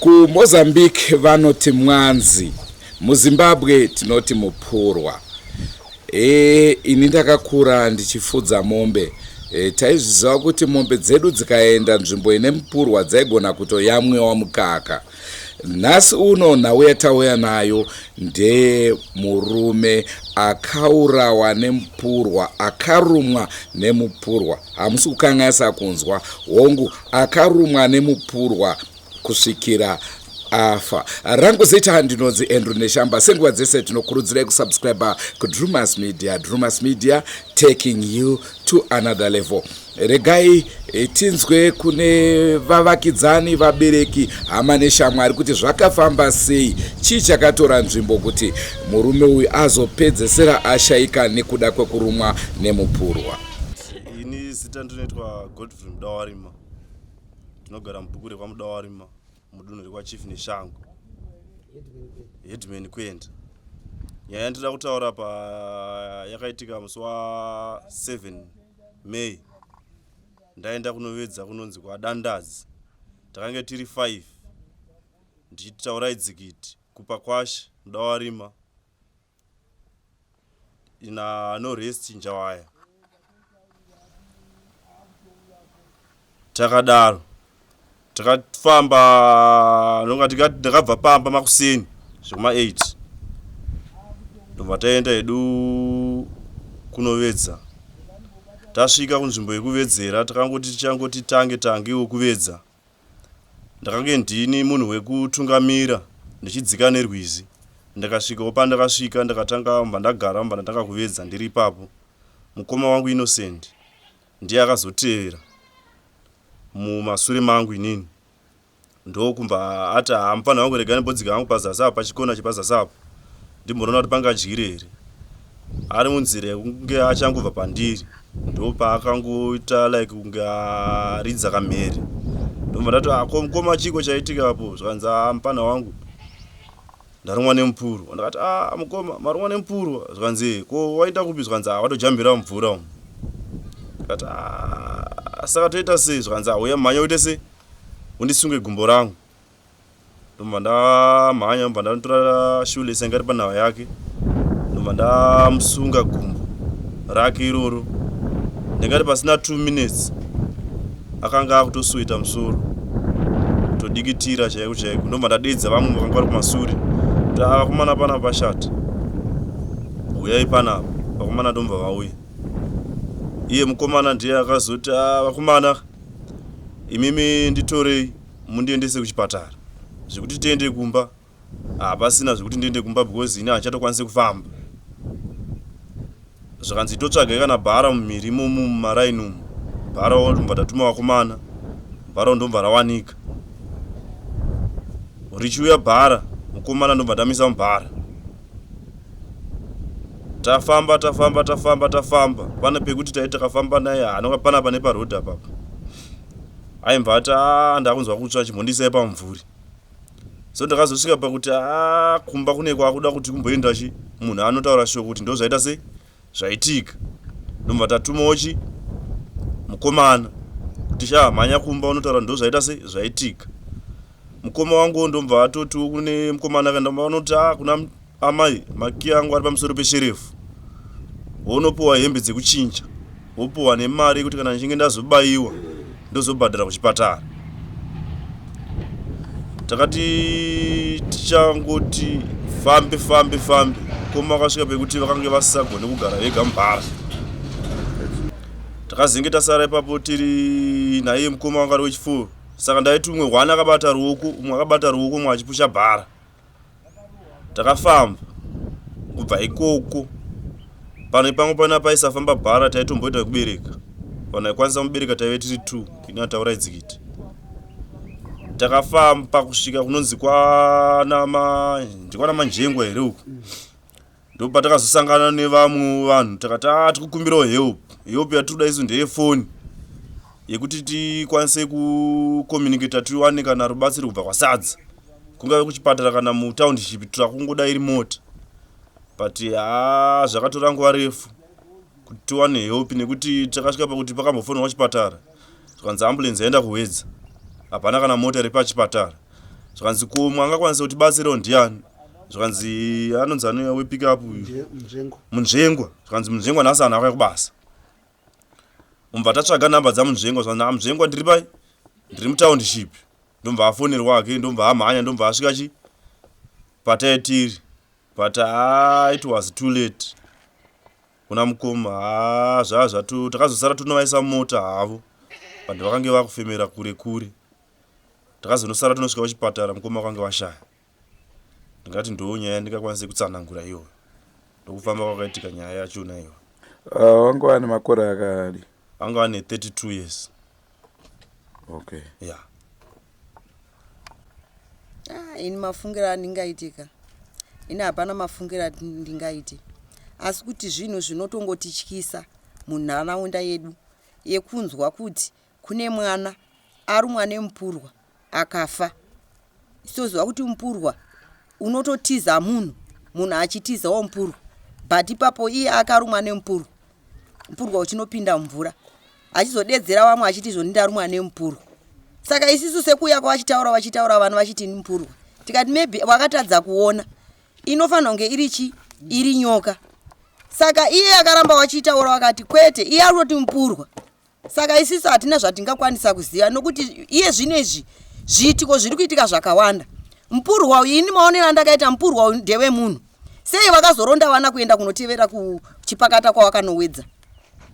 KuMozambique vanoti mwanzi, muZimbabwe tinoti mupurwa. E, ini ndakakura ndichifudza mombe. E, taizviziva kuti mombe dzedu dzikaenda nzvimbo ine mupurwa dzaigona kutoyamwiwa mukaka. Nhasi uno nhau yatauya nayo ndeye murume akaurawa nemupurwa, akarumwa nemupurwa. Hamusi kukanganisa kunzwa, hongu, akarumwa nemupurwa kusvikira afa. Rangu zita ndinonzi Andrew Neshamba. Senguva dzese tinokurudzirai kusubscribe kuDrumas Media. Drumas Media taking you to another level. Regai eh, tinzwe kune vavakidzani, vabereki, hama neshamwari kuti zvakafamba sei, chii chakatora nzvimbo kuti murume uyu azopedzesera ashaika nekuda kwekurumwa nemupurwa. Ini zita ndinoitwa Godfrey Mudawarima, ndinogara mubhuku rekwaMudawarima mudunhu rekwaChief Neshango, Headman Kwenda. Nyaya yandinoda kutaura pa yakaitika musi wa 7 May ndaenda kunovedza kunonzi kwaDandazi. Takange tiri 5 ndichiti taurai dzikiti kupa kwashe Mudawarima ina no rest Njawaya. Takadaro takafamba nonga ndakabva pamba makuseni zvekuma 8 ndobva taenda hedu kunovedza. Tasvika kunzvimbo yekuvedzera takangoti tichangoti tange tangewo kuvedza. Ndakange ndini munhu wekutungamira ndichidzika nerwizi. Ndakasvikawo pandakasvika ndakatanga mba ndagara mba ndatanga kuvedza ndiri ipapo. Mukoma wangu Innocent ndiye akazotevera mumasure mangu inini ndokumba ati haa mupfanha wangu rega ndimbodzika hangu pazasi apa pachikona chepazasi apo ndimbonoona kuti pangadyire here. Ari munzira yekunge achangobva pandiri ndopaakangoita like kunge aridza kamhere ndobva ndati ah, ko mukoma chiko chaitika apo zvikanzi ah mupfanha wangu ndarumwa nemupurwa ndakati ah mukoma marumwa nemupurwa zvikanzi ko waita kupi zvikanzi ah watojambira mvura umu ndikati ah saka toita sei zvikanzi ah uya mhanya uite sei undisunge gumbo rangu ndobva ndamhanya ndobva ndanotora shoelace yanga iri panhava yake ndobva ndamusunga gumbo rake iroro ndingati pasina 2 minutes akanga akutosweta musoro kutodikitira chaiko chaiko ndobva ndadeedza vamwe vakanga vari kumasure kuti ah, vakomana panapa pashata huyai panapa vakomana ndomva vauya iye mukomana ndiye akazoti ah, vakomana imimi nditorei mundiendese kuchipatara zvekuti tiende kumba hapasina zvekuti ndiende kumba because ini handichatokwanisi kufamba zvakanzi totsvagai kana bhara mumhiri imomo mumaraini umu bhara ndobva tatuma vakomana bhara ndobva rawanika richiuya bhara mukomana ndobva tamisa mubhara tafamba tafamba tafamba tafamba pane pekuti tai takafamba naye hanonga panapa neparoad apapa aimbva ati ah, ndakunzwa kutsva chimbondisai pamumvuri so ndakazosvika pakuti haa ah, kumba kune kwakuda kuti kumboenda chi munhu anotaura shoko kuti ndozvaita sei zvaitika ndobva tatumawo chi mukomana kuti sha mhanya kumba unotaura ndozvaita sei zvaitika mukoma wangu ndobva atotiwo kune mukomana akaenda anoti a ah, kuna amai makiya angu ari pamusoro pesherefu wonopuwa hembe dzekuchinja wopuwa nemari yekuti kana ndichinge ndazobayiwa ndozobhadhara kuchipatara takati tichangoti fambe fambe fambe koma vakasvika pekuti vakange vasisagone kugara vega mubhara takazenge tasara ipapo tiri naiye mukoma wanga ari wechifuro saka ndaiti umwe hwana akabata ruoko umwe akabata ruoko umwe achipusha bhara Takafamba kubva ikoko pane pamwe pana paisafamba bhara taitomboita kubereka vanhu vaikwanisa mubereka taive tiri two ini ataurai dzikiti takafamba kusvika kunonzi kwanama ndikwana manjengwa here uku ndopatakazosangana nevamwe vanhu takati ah tikukumbirawo help help yatinoda isu ndeyefoni yekuti tikwanise kucommunicata tiwane kana rubatsiro kubva kwasadza kungave kuchipatara kana mutownship takungoda iri mota but haa zvakatora nguva refu kuti tiwane help nekuti takasvika pakuti pakambofonwa chipatara zvikanzi ambulance yaenda kuhwedza hapana kana mota iri pachipatara. Zvikanzi ko umwe angakwanisa kutibatsirawo ndiani? Zvikanzi anonzi anouya wepick up uyu Munzvengwa. Zvikanzi Munzvengwa nhasi haana kuuya kubasa. Umbva tatsvaga nhamba dzaMunzvengwa, zvikanzi naMunzvengwa ndiri pai, ndiri mutownship. Ndomva afonerwa hake, ndomva amhanya, ndomva asvika chi patai tiri, but haa it was too late kuna mukoma. Haa zvaa zvatu takazosara tonovaisa mumota havo, but vakange vakufemera kure kure. Takazonosara tonosvika kuchipatara, mukoma vakange vashaya. Ndingati ndo nyaya ndingakwanise kutsanangura iyoyo, ndokufamba kwakaitika nyaya yachona iyoyo. Vanga vane makore akadi? Vanga vane 32 years. Okay. Yeah. Ah, ini mafungiro andingaitika, ini hapana mafungiro andingaite, asi kuti zvinhu zvinotongotityisa munharaunda yedu yekunzwa kuti kune mwana arumwa nemupurwa akafa. Toziva kuti mupurwa unototiza munhu, munhu achitizawo mupurwa, but ipapo iye akarumwa nemupurwa, mupurwa uchinopinda mumvura achizodedzera vamwe achiti zvoni ndarumwa nemupurwa. Saka isisu sekuuya kwavachitaura, vachitaura vanhu vachiti mupurwa, tikati maybe vakatadza kuona, inofanira kunge iri chi iri nyoka. Saka iye akaramba vachitaura vakati kwete, iye arikutoti mupurwa. Saka isisu hatina zvatingakwanisa kuziva nokuti iye zvino izvi zviitiko zviri kuitika zvakawanda. Mupurwa uyu, ini maonero andakaita mupurwa uyu ndewemunhu. Sei vakazoronda vana kuenda kunotevera kuchipakata kwawakanowedza?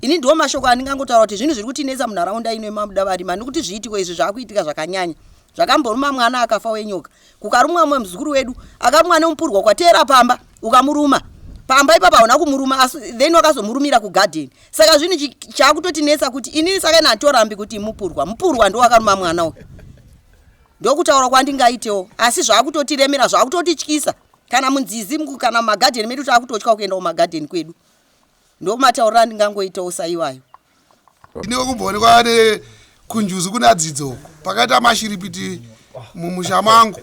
Ini ndiwo mashoko andingangotaura kuti zvinhu zviri kutinetsa munharaunda ino yemaMudavarima, nokuti zviitiko izvi zvaakuitika zvakanyanya. Zvakamboruma mwana akafa wenyoka, kukarumwa mumwe muzukuru wedu akarumwa nemupurwa kwateera pamba, ukamuruma pamba ipapa hauna kumuruma, asi then wakazomurumira kugadheni. Saka zvinhu chaakutotinetsa kuti inini, saka ini handitorambi kuti mupurwa, mupurwa ndo wakaruma mwana uyu, ndokutaura kwandingaitewo, asi zvaakutotiremera, zvaakutotityisa. Kana munzizi kana mumagadheni medu taakutotya kuenda kumagadheni kwedu. Ndomatauriro andingangoitawo saiwayo. Ndine kumboonekwa nekunjuzu kuna dzidzo uko pakaita mashiripiti mumusha mangu.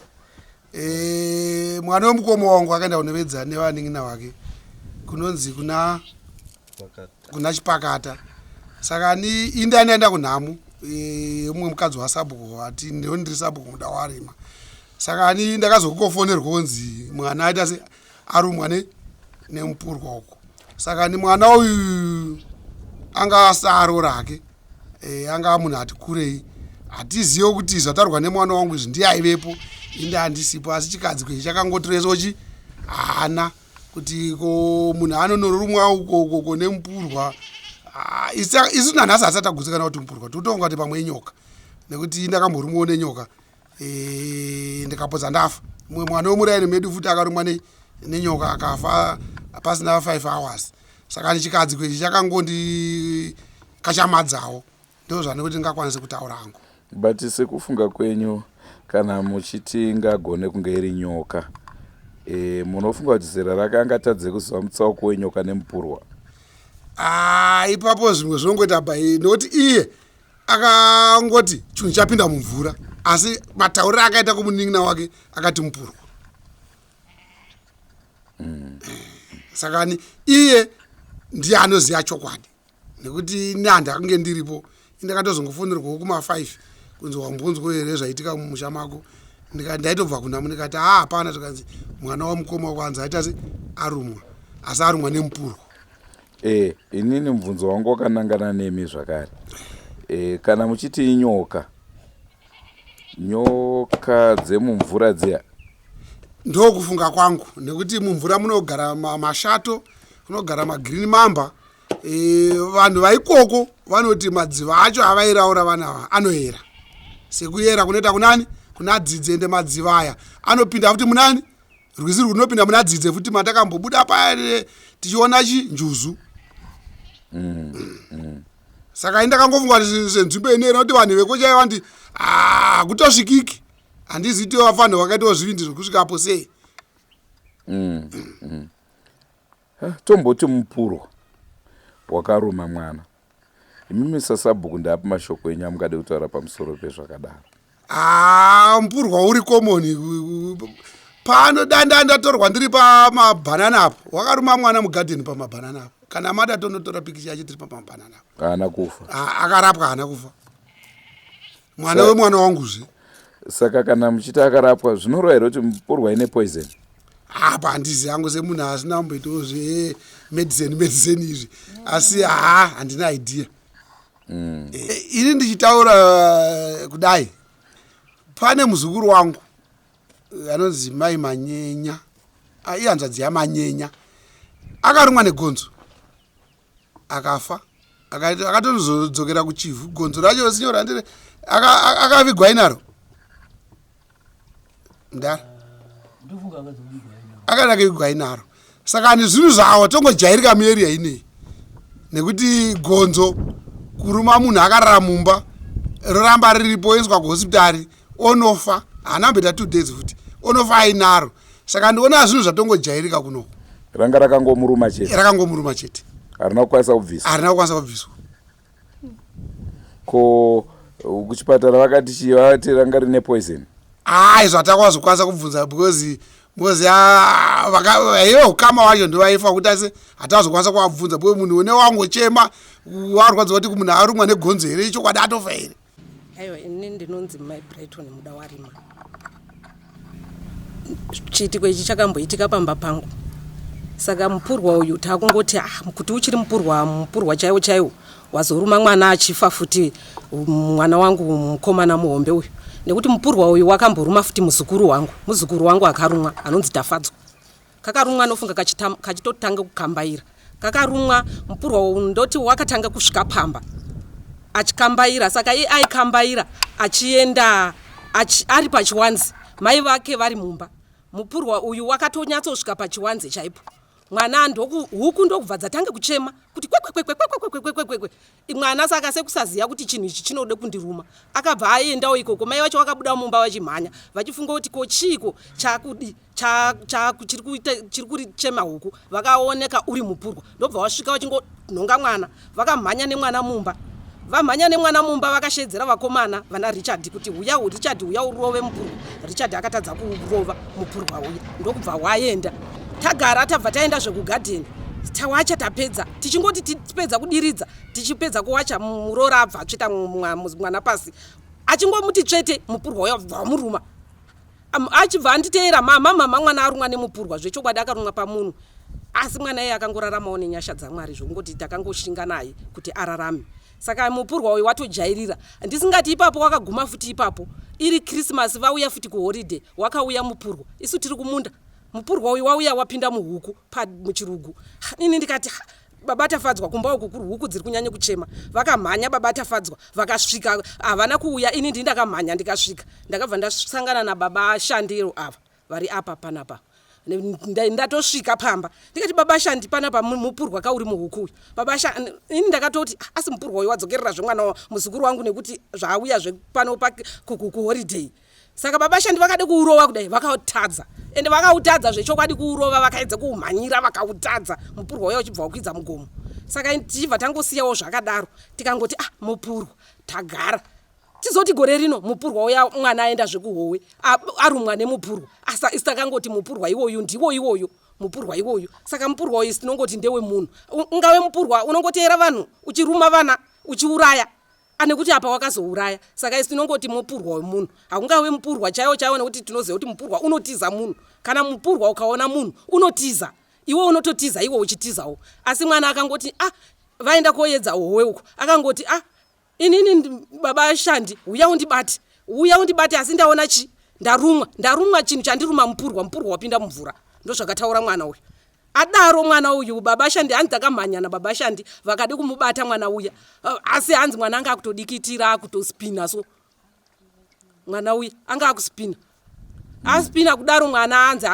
E, mwana wemukoma wangu akaenda kunovedza nevanin'ina vake kunonzi kuna kuna Chipakata. Saka ni indi andaenda kunhamu e, umwe mukadzi wasabhuku ati ndiwo ndiri sabhuku muda warima. Saka ni ndakazokukofonerwa kunzi mwana aita se arumwa ne nemupurwa uko. Saka ni mwana uyu anga asarora hake, e, anga munhu ati kurei. Hatizive kuti zvataurwa nemwana wangu izvi ndiye aivepo, inde handisipo, asi chikadzi ichi chakangotiresochi haana kuti ko munhu anonorumwa uko ukoko nemupurwa. Isu nanhasi hasati tagutsikana kuti mupurwa, totonga kuti pamwe inyoka, nekuti ndakamborumwawo nenyoka, e, ndikapodza ndafa. Mumwe mwana wemuraini medu futi akarumwa nenyoka akafa pasina 5 hours. Saka chikadzi kwechi chakangondi kachamadzawo, ndo zvanekuti ndingakwanise kutaura hangu. But sekufunga kwenyu, kana muchiti ingagone kunge iri nyoka, e, munofunga kuti zera rake angatadze kuziva mutsauko wenyoka nemupurwa? Ah, ipapo zvimwe zvinongoita bai, nokuti iye akangoti chinhu chapinda mumvura, asi matauriro akaita kumunin'ina wake akati mupurwa. Saka ni iye ndiye anoziva chokwadi, nekuti ini handakange ndiripo. Indakatozongofonerwawo kuma5 kunzi wambonzwa here zvaitika mumusha mako? Ndaitobva kunhamo, ndikati haa, hapana. Zvikanzi mwana wamukoma wako anzi aita se arumwa, asi arumwa nemupurwa. E, inini mubvunzo wangu wakanangana nemi zvakare. E, kana muchiti inyoka, nyoka dzemumvura dziya? Ndokufunga kwangu, nekuti mumvura munogara mashato, kunogara magreen mamba. E, vanhu vaikoko vanoti madziva acho avairaura vana ava anoyera sekuyera kunoita kunani kuna Dzidze, ende madziva aya anopinda futi munani rwizi runopinda muna Dzidze futi, matakambobuda paya tichiona chi njuzu. Saka indakangofunga kuti senzvimbo inoera kuti vanhu veko chaiva ndi hakutosvikiki, handizi kuti vafanhu vakaitawo zvivindi zvekusvikapo sei. Tomboti mupurwa wakaruma mwana, imimi sasabhuku ndapi mashoko enyu amungade kutaura pamusoro pezvakadaro? Ah, mupurwa uri common pano. Danda ndatorwa ndiri pamabhanana apo, wakaruma mwana mugadheni pamabhanana apo. Kana mada tonotora pikicha yacho tiri pamabhanana apo. Haana kufa? Ah, akarapwa, haana kufa mwana wemwana wanguzve. Saka kana muchiti akarapwa zvinoreva here kuti mupurwa ine poison? Apa handizi hangu semunhu asina kumboitawo zvemedicine medicine izvi, asi haa handina idea. Ini ndichitaura kudai, pane muzukuru wangu anonzi Mai Manyenya, ihanzvadzi yaManyenya, akarumwa negonzo akafa, akatozodzokera kuChivhu. Gonzo racho sinyora ndire akavigwa inaro mudara, akavigwa inaro. Saka ni zvinhu zvavo tongojairika muarea inei, nekuti gonzo kuruma munhu akarara mumba, roramba riripo, oiswa kuhospitari, onofa, haana kumboita 2 days futi, onofa ainaro. Saka ndiona zvinhu zvatongojairika kunoko. Ranga rakangomuruma chete? Rakangomuruma chete. Harina kukwanisa kubviswa? Harina kukwanisa kubviswa. Ko kuchipatara vakati chii? Vakati ranga rine poison? Hai, zvatakazokwanisa kubvunza, because iwe ukama wacho ndovaifa kuti, asi hatazokwanisa kuvabvunza because munhu une wangochema, warwadziwa kuti munhu arumwa negonzo here, ichokwadi atofa here? Aiwa, ini ndinonzi Mai Brighton Muda Warima. Chiitiko ichi chakamboitika pamba pangu. Saka mupurwa uyu takungoti, ah, kuti uchiri mupurwa, mupurwa chaiwo chaiwo wazoruma mwana achifa futi, mwana wangu mukomana muhombe uyu, nekuti mupurwa uyu wakamboruma futi muzukuru wangu. Muzukuru wangu akarumwa anonzi Tafadzwa. Kakarumwa, nofunga kachitotanga kukambaira. Kakarumwa mupurwa uyu, ndoti wakatanga kusvika pamba achikambaira. Saka iye aikambaira achienda ari pachiwanze, mai vake vari mumba. Mupurwa uyu wakatonyatsosvika pachiwanze chaipo. Mwana huku ndokubva dzatanga kuchema kuti kwekwekwekwekwekwekwekwekwekwe. Mwana saka sekusaziva kuti chinhu ichi chinode kundiruma, akabva aendawo ikoko. Mai vacho vakabuda mumba vachimhanya, vachifunga kuti ko chiiko chakudi chiri kurichema huku. Vakaoneka uri mupurwa, ndobva wasvika vachingonhonga mwana, vakamhanya nemwana mumba. Vamhanya nemwana mumba, vakashedzera vakomana vana Richard kuti, "Uya Richard, uya urove mupurwa." Richard akatadza kurova mupurwa uya, ndokubva waenda. Tagara, tabva taenda zvekugadheni, tawacha, tapedza, tichingoti tipedza kudiridza, tichipedza kuwacha, muroora abva atsveta mwana pasi. Achingomuti tsvete, mupurwa uya bva wamuruma. Achibva anditeera, "Mama, mama, mwana arumwa nemupurwa." Zvechokwadi akarumwa pamunhu, asi mwana iye akangoraramawo nenyasha dzaMwari, zvokungoti takangoshinga naye kuti ararame. Saka mupurwa uyu watojairira. Ndisingati ipapo wakaguma futi ipapo. Iri Christmas vauya futi kuholiday, wakauya mupurwa, isu tiri kumunda. Mupurwa uyu wauya wapinda muhuku muchirugu. Ini ndikati, "Baba Tafadzwa, kumba uku kuri huku dziri kunyanya kuchema." Vakamhanya baba Tafadzwa, vakasvika. Havana kuuya, ini ndii ndakamhanya ndikasvika. Ndakabva ndasangana nababa Shandiro ava vari apa panapa. Ndatosvika pamba ndikati, "Baba Shandi, panapa mupurwa kauri muhuku uyu." Baba, ini ndakatoti, "Ah, asi mupurwa uyu wadzokererazve mwana muzukuru wangu, nekuti zvaauya zvepano kuholiday." Saka baba Shandi vakade kuurova kudai, vakautadza, ende vakautadza zvechokwadi kuurova. Vakaedza kuumhanyira, vakautadza. Mupurwa uya uchibva wakwidza mugomo. Saka tichibva tangosiyawo zvakadaro, tikangoti, "Ah, mupurwa." Tagara, tizoti gore rino mupurwa uya, mwana aenda zvekuhowe, arumwa nemupurwa. Asi takangoti mupurwa iwoyu ndiwo iwoyo mupurwa iwoyu. Saka mupurwa uyu tinongoti ndewe munhu. Ungave mupurwa unongoteera vanhu, uchiruma vana, uchiuraya, anekuti apa wakazouraya. Saka isi tinongoti mupurwa wemunhu, haungave mupurwa chaiwo chaiwo, nekuti tinoziva kuti mupurwa unotiza munhu. Kana mupurwa ukaona munhu unotiza, iwe unototiza, iwe uchitizawo. Asi mwana akangoti, "Ah, vaenda koedza howe uko," akangoti, "Ah, inini baba Shandi, uya undibate, uya undibate, asi ndaona chi ndarumwa, ndarumwa, chinhu chandiruma mupurwa, mupurwa wapinda mumvura." Ndozvakataura mwana uyu. Adaro mwana uyu, baba Shandi, hanzi takamhanya nababa Shandi, vakade kumubata mwana uya, asi hanzi mwana anga akutodikitira, akutospina. So mwana uya anga akuspina, aspina kudaro mwana, hanzi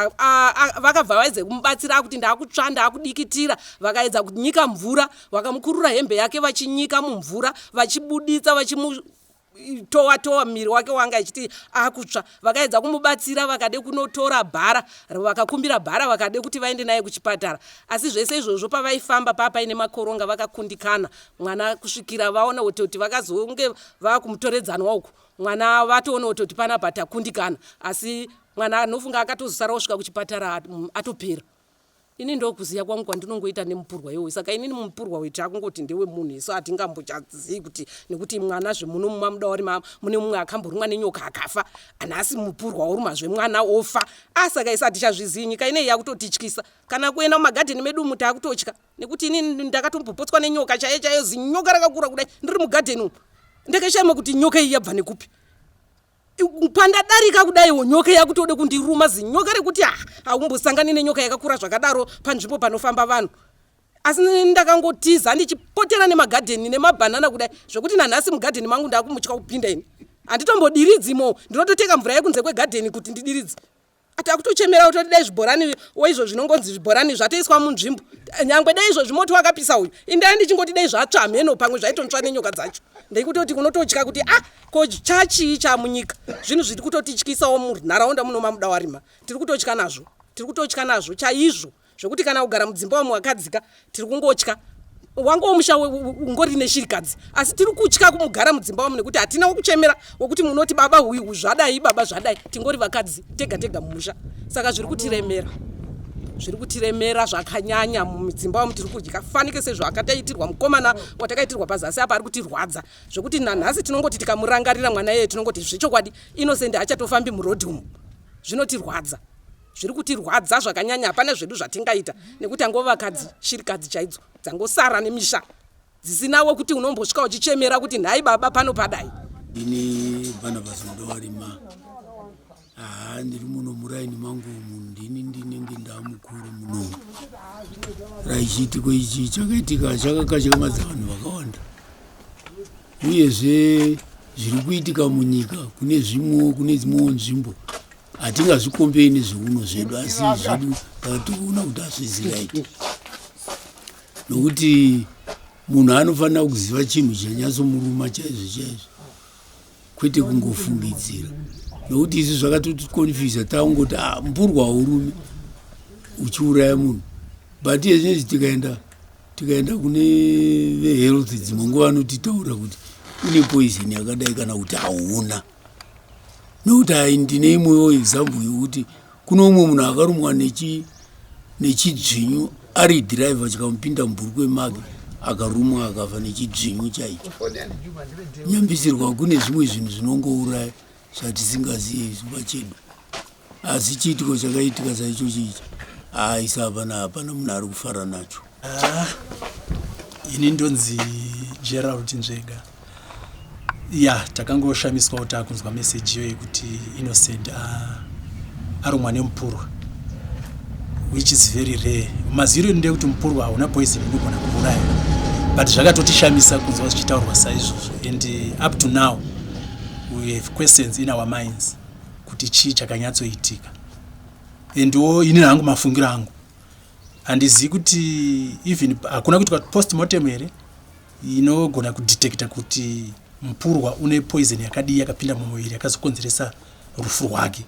vakabva vaedza kumubatsira, akuti, "Ndakutsva, ndakudikitira." Vakaedza kunyika mvura, vakamukurura hembe yake, vachinyika mumvura, vachibuditsa, vachimutowa towa muviri wake wanga ichiti akutsva. Vakaedza kumubatsira, vakade kunotora bhara, vakakumbira bhara, vakade kuti vaende naye kuchipatara. Asi zvese izvozvo, pavaifamba paa paine makoronga, vakakundikana mwana kusvikira vaona kutoti vakazonge vakumutoredzanwa uku. Mwana vatoona kutoti panapa takundikana, asi mwana anofunga akatozosara osvika kuchipatara atopera. Ini ndokuziya kwangu kwandinongoita nemupurwa iwoyu saka inini mupurwa uyu takungoti ndewemunhu isu hatingambochazivi kuti nekuti mwana zvemuno mamudawarima mune mumwe akamborumwa nenyoka akafa nhasi mupurwa worumazve mwana ofa ah saka isu hatichazvizivi nyika ineyi yakutotityisa kana kuenda mumagadheni medu umu taakutotya nekuti ini ndakatombopotswa nenyoka chaiyo chaiyo zinyoka rakakura kudai ndiri mugadheni umu ndakashaima kuti nyoka iyi yabva nekupi pandadarika kudaiwo nyoka yakutode kundiruma zinyoka rekuti ha haumbosangani nenyoka yakakura zvakadaro panzvimbo panofamba vanhu asi ndakangotiza ndichipotera nemagadheni nemabhanana kudai zvekuti nanhasi mugadheni mangu ndakumutya kupinda ini handitombodiridzimo ndinototeka mvura yekunze kwegadheni kuti ndidiridze Takutochemera kutoti dai zvibhorani wo izvo zvinongonzi zvibhorani zvatoiswa munzvimbo nyangwe dai izvozvi moti wakapisa uyu indai ndichingoti dai zvatsva hameno pamwe zvaitontsva nenyoka dzacho ndikutoti unototya kuti ah ko chachii chamunyika zvinhu zviri kutotityisawo munharaunda muno mamuda warima tiri kutotya nazvo tiri kutotya nazvo chaizvo zvekuti kana kugara mudzimba umu wakadzika tiri kungotya wangu womusha ungori neshirikadzi asi tiri kutya kumugara mudzimba umu nekuti hatina wekuchemera wekuti munoti baba huyu zvadai baba zvadai tingori vakadzi tega tega mumusha saka zviri kutiremera zviri kutiremera zvakanyanya mudzimba umu tiri kudya fanike sezvaakataitirwa mukomana watakaitirwa pazasi apa ari kutirwadza zvekuti nanhasi tinongoti tikamurangarira mwana iyeye tinongoti zvechokwadi innocent haachatofambi murodhi umu zvinotirwadza Zviri kutirwadza zvakanyanya hapana zvedu zvatingaita nekuti angova vakadzi shirikadzi chaidzo dzangosara nemisha dzisina wekuti unombosvika uchichemera kuti nhai baba pano padai. Ndini Barnabas Mudawarima. Haa ndiri muno muraini mangu umu ndini ndinenge ndamukuru munomu. Raichiitiko ichi chakaitika chakakatyamadza vanhu vakawanda. Uyezve zviri kuitika munyika kune zvimwewo kune dzimwewo nzvimbo hatingazvikombei nezveuno zvedu asi zvedu takatoona kuti hazvizi right nokuti munhu anofanira kuziva chinhu chanyatsomuruma chaizvo chaizvo kwete kungofungidzira nokuti isu zvakatotikonfisa tangoti ah, mburwa haurume uchiuraya munhu but iye zvinezvi tikaenda tikaenda kune vehealth dzimwe nguva vanotitaura kuti une poison yakadai kana kuti hauna nokuti hai ndine imwewo example yokuti kune umwe munhu akarumwa nechidzvinyu ari dhiraivha chikamupinda mubhurukwe make akarumwa akafa nechidzvinyu chaicho nyambisirwa kune zvimwe zvinhu zvinongouraya zvatisingazive isu pachedu asi chiitiko chakaitika saichochi ichi haisi hapana hapana munhu ari kufara nacho ah, ini ndonzi gerald nzvega ya takangoshamiswawo taakunzwa meseji iyo yekuti innocent arumwa nemupurwa which is very rare maziro edu ndeyekuti mupurwa hauna poison inogona kuuraya but zvakatotishamisa kunzwa zvichitaurwa saizvozvo and up to now we have questions in our minds kuti chii chakanyatsoitika and wo ini hangu mafungiro angu handizivi kuti even hakuna kuitwa postmortem here inogona kudetecta kuti mupurwa une poison yakadii yakapinda mumuviri yakazokonzeresa rufu rwake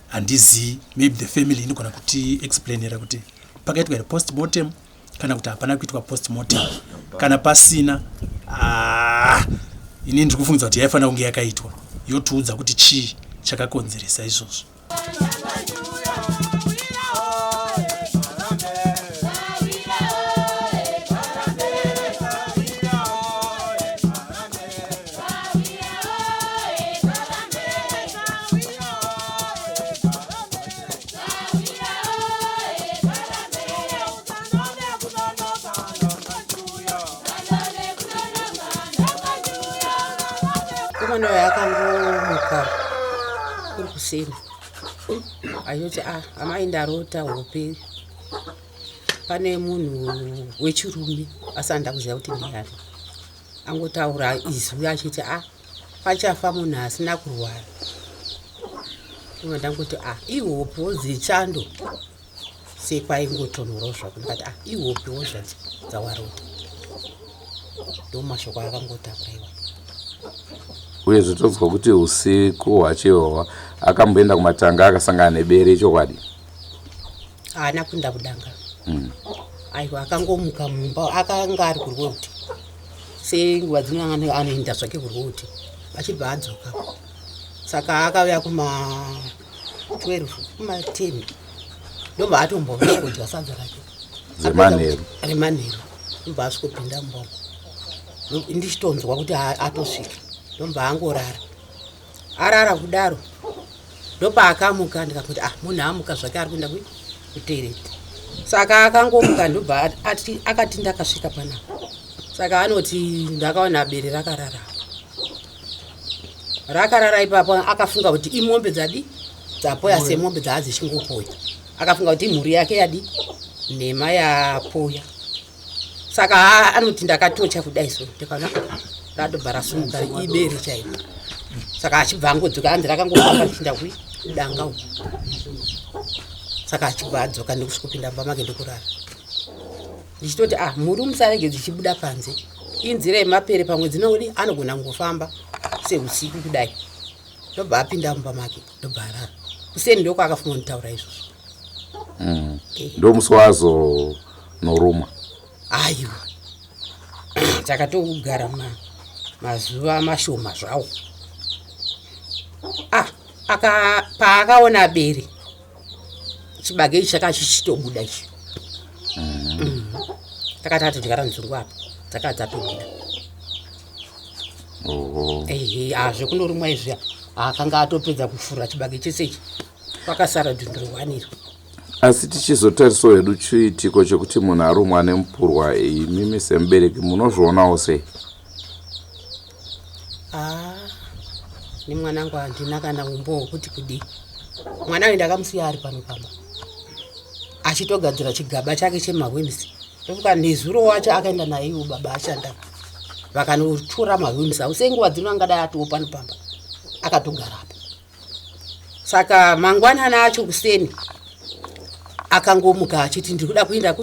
handizivi maybe the family inogona kuti explainera kuti pakaitwa here postmortem kana kuti hapana kuitwa postmortem kana pasina ah, ini ndiri kufungidza kuti yaifanira kunge yakaitwa yotiudza kuti chii chakakonzeresa izvozvo Mukomana uyo akangomuka kuri kuseni achiti ah, amai ndarota hope pane munhu wechirume asi handida kuziva kuti ndiani angotaura izwi achiti ah pachafa munhu asina kurwara ndangoti ah ihopewo dzechando sekwaingotonhorwa zvako ndikati ah ihopewo dzawarota ndo mashoko akangotaura iwa uyezve tonzwa kuti usiku hwacho ihwohwa akamboenda kumatanga akasangana nebere chokwadi haana kuenda kudanga mm. aiwa akangomuka mumba akanga ari kurwoti senguva dzimwe anoenda zvake kurwoti achibva adzoka saka akauya kuma 12 kuma 10 Ndobva atombosvikodya sadza rake. Remanheru. Remanheru. Ndobva asvikopinda mumba umu. Ndichitonzwa kuti atosvika. Ndobva angorara. Arara kudaro ndopaakamuka ndikatoti ah munhu amuka zvake ari kuenda kutoireti. Saka akangomuka ndobva akati ndakasvika panapa. Saka anoti ndakaona bere rakarara. Rakarara ipapo akafunga kuti imombe dzadi dzapoya semombe dzaadzichingopoya. Akafunga kuti imhuri yake yadi nhema yapoya. Saka anoti ndakatocha kudai so ndikaona radobva rasumuka ibere chairo. Saka achibva angodzoka anzi rakangofamba richinda kui kudanga uku. Saka achibva adzoka ndokusvikopinda mumba make ndokurara. Ndichitoti ah mhuri musarege dzichibuda panze. Inzira yemapere pamwe dzinodi anogona kungofamba seusiku kudai. Ndobva apinda mumba make ndobva arara. Kuseni ndokwaakafunga kunditaura izvozvo. Ndomusi waazonorumwa. Aiwa. Takatogara mazuva mashoma zvawo. Ah, paakaona bere chibage ichi chaka chichitobuda ichi. Takati atodyara nzungu apa dzaka dzatobuda. Ehe, zvekunorumwa izvi akanga atopedza kufura chibage chese ichi. Kwakasara dhunduru hwaniro. Asi tichizotarisawo hedu chiitiko chekuti munhu arumwa nemupurwa, imimi semubereki munozvionawo sei? Nemwanangu handina kana umbo hwekuti kudii. Mwana uyu ndakamusiya ari pano pamba achitogadzira chigaba chake chemahwemisi. Ndofunga nezuro wacho akaenda naye iwo baba ashanda vakanotora mahwemisi avo. Senguva dzino angadai atiwo pano pamba akatogarapo. Saka mangwanani acho kuseni akangomuka achiti ndiri kuda kuenda ku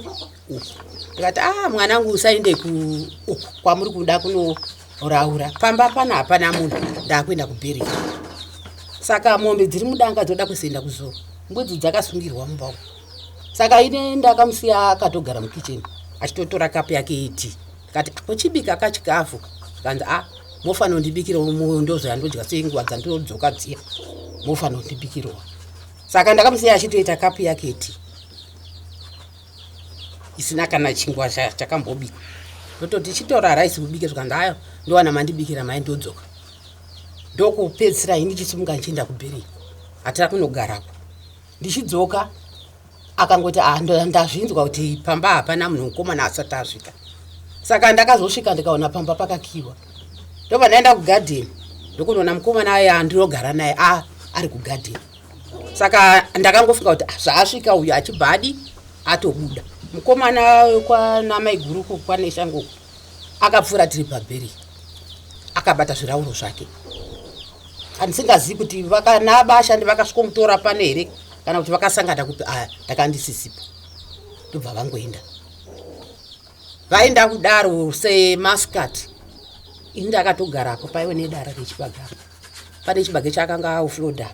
uku. Ndikati ah mwanangu usaende ku uku kwamuri kuda kunoraura. Pamba pana hapana munhu, ndakuenda kubhereka. Saka mombe dziri mudanga dzoda kuzoenda kuzoro. Mbudzi dzakasungirwa mumba umu. Saka ine ndakamusiya akatogara mukicheni achitotora kapu yake yetii. Ndikati kuchibika kachikafu. Zvikanzi ah mofanira kundibikirawo ndozvandodya senguva dzandodzoka dziya. Mofanira kundibikirawo. Saka ndakamusiya achitoita kapu yake yetii isina kana chingwa chakambobikwa. Ndototi chitora rice ubike. Zvikanzi ayo ndowana mandibikira mai ndodzoka. Ndokupedzisira ini ndichisimuka ndichienda kubheri. Hatira kunogarapo. Ndichidzoka akangoti ah, ndazvinzwa kuti pamba hapana munhu mukomana asati asvika. Saka ndakazosvika ndikaona pamba pakakiwa. Ndobva ndaenda kugadheni ndokunoona mukomana aya andinogara naye ari kugadheni. Saka ndakangofunga kuti zvaasvika uyu achibva adi atobuda. Mukomana kwana maiguru kwaNeshango akapfuura tiri pabheri akabata zvirauro zvake. Handisingazivi kuti nabashandi vakasvikomutora pano here kana kuti vakasangana kupi. Ndakandisisipo. Ndobva vangoenda. Vaenda kudaro semasikati. Ini ndakatogarapo paive nedara rechibage apa. Pane chibage chaakanga aoffloada.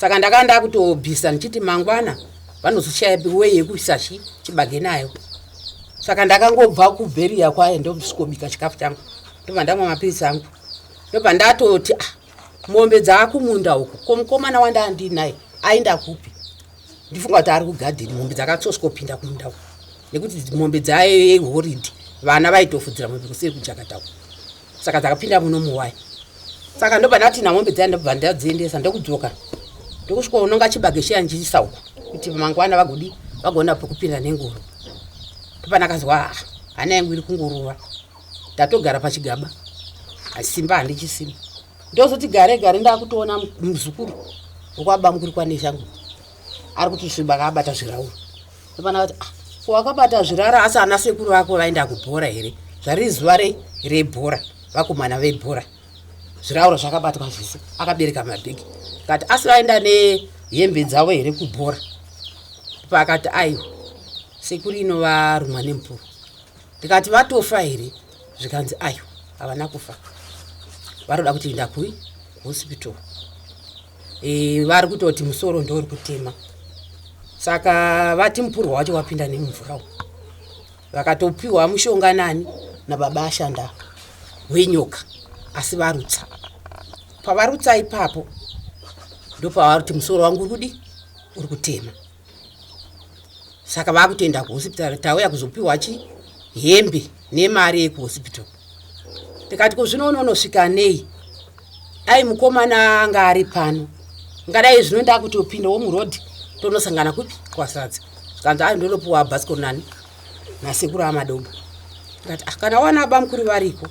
Saka ndakanga ndakutobvisa ndichiti mangwana vanozoshaya way yekuisa chibage nayo. Saka ndakangobva kubheriya kwaye ndosvikobika chikafu changu. Ndobva ndamwa mapirisi angu. Ndobva ndatoti mombe dzaakumunda uku. Ko mukomana wandandinaye aenda kupi? Ndifunga kuti ari kugadheni, mombe dzakatsosvikopinda kumunda uku. Nekuti mombe dzaihoridhi vana vaitofudzira mombe kuseri kujakata uku. Saka dzakapinda muno muwaya. Saka ndobva ndati namombe dziya ndobva ndadziendesa ndokudzoka. Ndokusvika unonga chibage chiya ndichiisa uku kuti mangwana vagodi vagoona pekupinda nengoro. Ndobva ndakazwa hana yangu iri kungorova. Ndatogara pachigaba. Simba handichisina. Ndozoti gare gare ndakutoona muzukuru wekwabamukuru kwaNeshango ari kutosviba akabata zvirauro. Ndobva ndakati ko wakabata zvirara asi ana sekuru vako vaenda kubhora here? Zvari zuva rebhora, vakomana vebhora. Zvirauro zvakabatwa zvese, akabereka mabhegi. Ndikati asi vaenda nehembe dzavo here kubhora? Paakati aiwa, sekuru ino varumwa nemupuro. Ndikati vatofa here? Zvikanzi aiwa, havana kufa. Varoda kuti enda kui hospital. Vari kutoti musoro ndouri kutema. Saka vati mupurwa wacho wapinda nemumvura umu. Vakatopiwa mushonga nani nababa ashanda wenyoka, asi varutsa. Pavarutsa ipapo ndopavari kuti musoro wangu uri kudi uri kutema. Saka vakutoenda kuhospital, tauya kuzopiwa chi hembe nemari yekuhospital. Tikati ko zvino unonosvika nei? Dai mukomana anga ari pano, ngadai zvino ndakutopindawo muroad tonosangana kupi kwaSadza. Zvikanzi ai ndonopiwa bhasikoro nani nasekuru amadoba. Ndikati ah, kana wana bamukuru variko,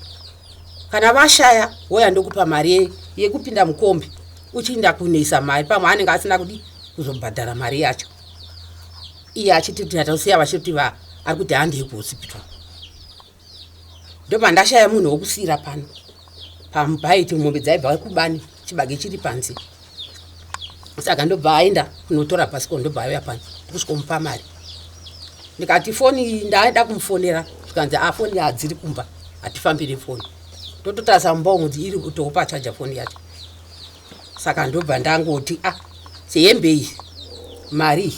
kana vashaya woya ndokupa mari yekupinda mukombi uchiinda kunoisa mari, pamwe anenge asina kudi kuzobhadhara mari yacho. Iye achiti tatosiya vachiti va ari kuti handei kuhospital. Ndobva ndashaya munhu wokusiira pano pamubhaiti, mombe dzaibva kubani, chibage chiri panze. Saka ndobva aenda kunotora bhasikoro, ndobva auya pano ndikusvikomupa mari. Ndikati foni ndaida kumufonera, zvikanzi a foni hadziri kumba, hatifambiri foni. Ndototarisa mumba umu kuti iri kutopa chaja foni yacho. Saka ndobva ndangoti a sehembe iyi mari iyi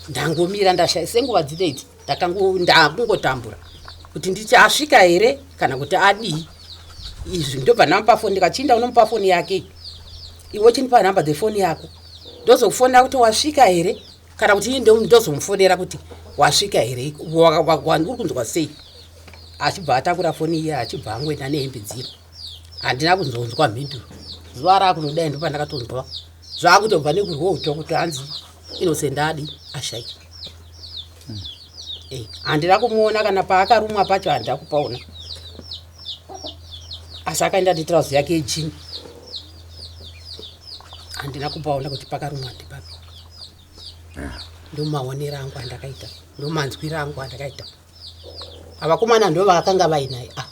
ndangomira ndashaya senguva dzino idzi, ndakungotambura kuti nditi asvika here kana kuti adii izvi. Ndobva ndamupa foni, ndikachinda unomupa foni yake, iwe chindipa nhamba dzefoni yako, ndozokufonera kuti wasvika here, kana kuti ini ndozomufonera kuti wasvika here, uri kunzwa sei. Achibva atakura foni iye achibva angoenda nehembe dziro. Handina kuzonzwa mhinduro. Zuva rakunodai ndopandakatonzwa zvakutobva nekurwoutwa kuti hanzi Innocent adi ashaika. Handina kumuona kana paakarumwa pacho handina kupaona, asi akaenda netirauzi yake yejini, handina kupaona kuti pakarumwa ndipapi. Ndomaonero angu andakaita, ndomanzwiro angu andakaita. Avakomana ndo vakanga vainaye, ah,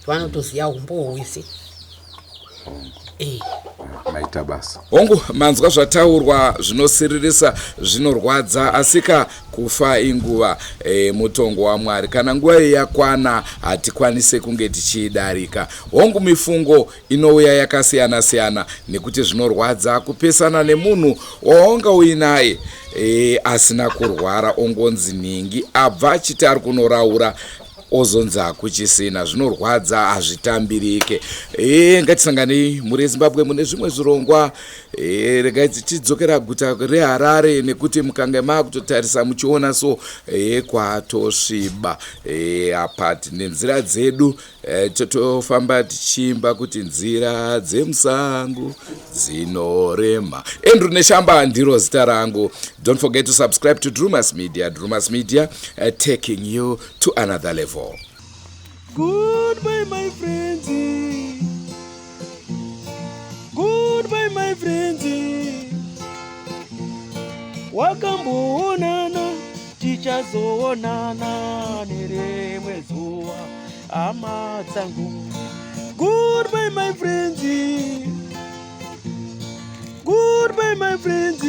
vanotoziva umbowo hwese. Maita basa. Hongu, manzwa zvataurwa, zvinosiririsa, zvinorwadza, asika kufa inguva e, mutongo waMwari. Kana nguva iyi yakwana hatikwanise kunge tichiidarika. Hongu, mifungo inouya yakasiyana siyana nekuti zvinorwadza kupesana nemunhu waunga uinaye e, asina kurwara, ongonzi nhingi abva achiti ari kunoraura, ozonzi hakuchisina. Zvinorwadza, hazvitambirike. E, ngatisanganei mhuri yeZimbabwe mune zvimwe zvirongwa. E, regai tichidzokera guta reHarare nekuti mukange maakutotarisa muchiona so e, kwatosviba. E, apa tine nzira dzedu e, totofamba tichiimba kuti nzira dzemusango dzinorema. Andrew Neshamba ndiro zita rangu. Don't forget to subscribe to Drumas Media. Drumas Media, taking you to another level. Goodbye my friends. Goodbye my friends. Wakamboonana, tichazoonana nerimwe zuva hama dzangu. Goodbye my friends. Goodbye my friends.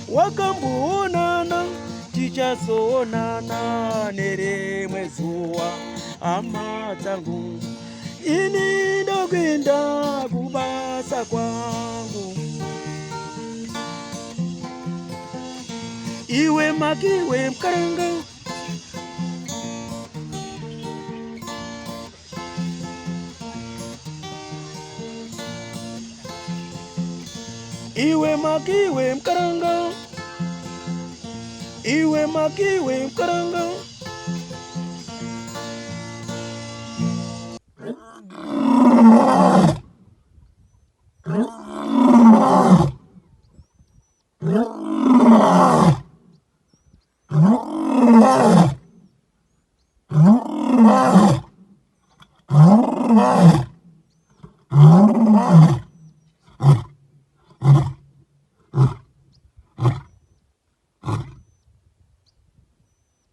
Wakamboonana, tichazoonana nerimwe zuva hama dzangu. Ini ndokuenda kubasa kwangu. Iwe makiwe mkaranga. Iwe makiwe mkaranga. Iwe makiwe mkaranga.